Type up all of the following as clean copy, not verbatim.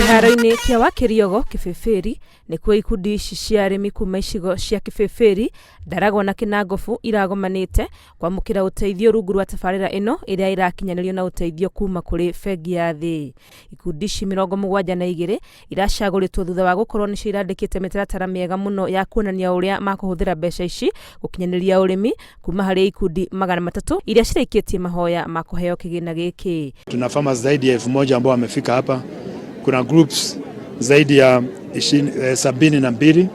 Kĩharo-inĩ kĩa Wakĩriogo Kĩbĩbĩri nĩkuo ikundi ici cia arĩmi kuma icigo cia Kĩbĩbĩri, Ndaragwa na Kĩnangobu iragomanĩte kwamũkĩra ũteithio rungu rwa tabarĩra ĩno ĩrĩa ĩrakinyanĩrio na ũteithio kuma kũrĩ bengi ya thĩ. Ikundi ici 72 iracagũrĩtwo thutha wa gũkorwo nĩcio irandĩkĩte mĩtaratara mĩega mũno ya kuonania ũrĩa makũhũthĩra mbeca ici gũkinyanĩria ũrĩmi kuma harĩ ikundi 300 iria ciraikĩtie mahoya ma kũheo kĩgĩna gĩkĩ. Tuna farmers zaidi ya 1000 ambao wamefika hapa. Kuna groups zaidi ya 72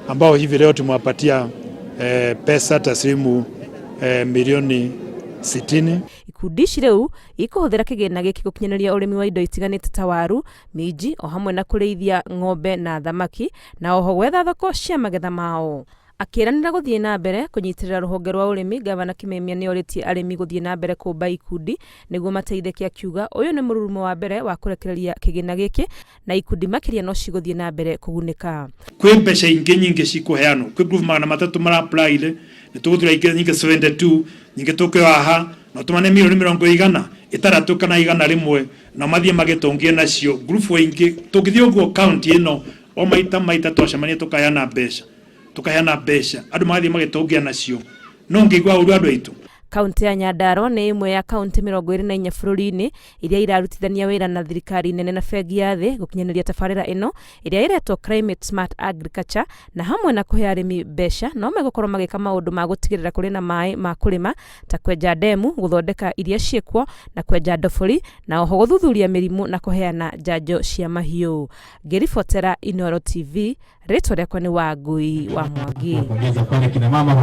ambao hivi leo tumewapatia pesa taslimu milioni 60. Ikundi ici rĩu ikũhũthĩra kĩgĩna gĩkĩ gũkinyanĩria ũrĩmi wa indo itiganĩte ta waru, minji o hamwe na kũrĩithia ng'ombe na thamaki na oho gwetha thoko cia magetha mao. Akĩranĩra gũthiĩ na mbere kũnyitĩrĩra rũhonge rwa ũrĩmi, Gavana Kimemia nĩ orĩtie arĩmi gũthiĩ na mbere kũmba ikundi nĩguo mateithĩke, akiuga ũyũ nĩ mũrurumo wa mbere wa kũrekereria kĩgĩna gĩkĩ na ikundi makĩria no cigũthiĩ na mbere kũgunĩka. Kwĩ mbeca ingĩ nyingĩ cikũheanwo, kwĩ group 300 mara apply-ire, nĩ tũgũthura ingĩ nyingĩ 72, nyingĩ tũkĩoya haha no tũmane milioni 60 kana 100 na mathiĩ magĩtũngie nacio group ingĩ. Tũngĩthiĩ ũguo county ĩno o maita maita twacemania tũkaheana mbeca, tũkaheana mbeca, andũ magathiĩ magĩtũngia nacio, no ngĩigua ũru andũ aitũ. Kaunti ya Nyandarua nĩ ĩmwe ya kaunti 24 bũrũri-inĩ iria irarutithania wĩra na thirikari nene na bengi ya thĩ gũkinyanĩria tabarĩra ĩno ĩrĩa ĩretwo Climate Smart Agriculture, na hamwe na kũhe arĩmi mbeca no megũkorwo magĩka maũndũ ma gũtigĩrĩra kũrĩ na maĩ ma kũrĩma ta kwenja ndemu, gũthondeka iria ciĩkuo na kwenja ndobori, na oho gũthuthuria mĩrimũ na kũheana njanjo cia mahiũ. Ngĩribotera Inooro TV, rĩtwa rĩakwa nĩ Wangui wa Mwangi. Pongeza pale kina mama.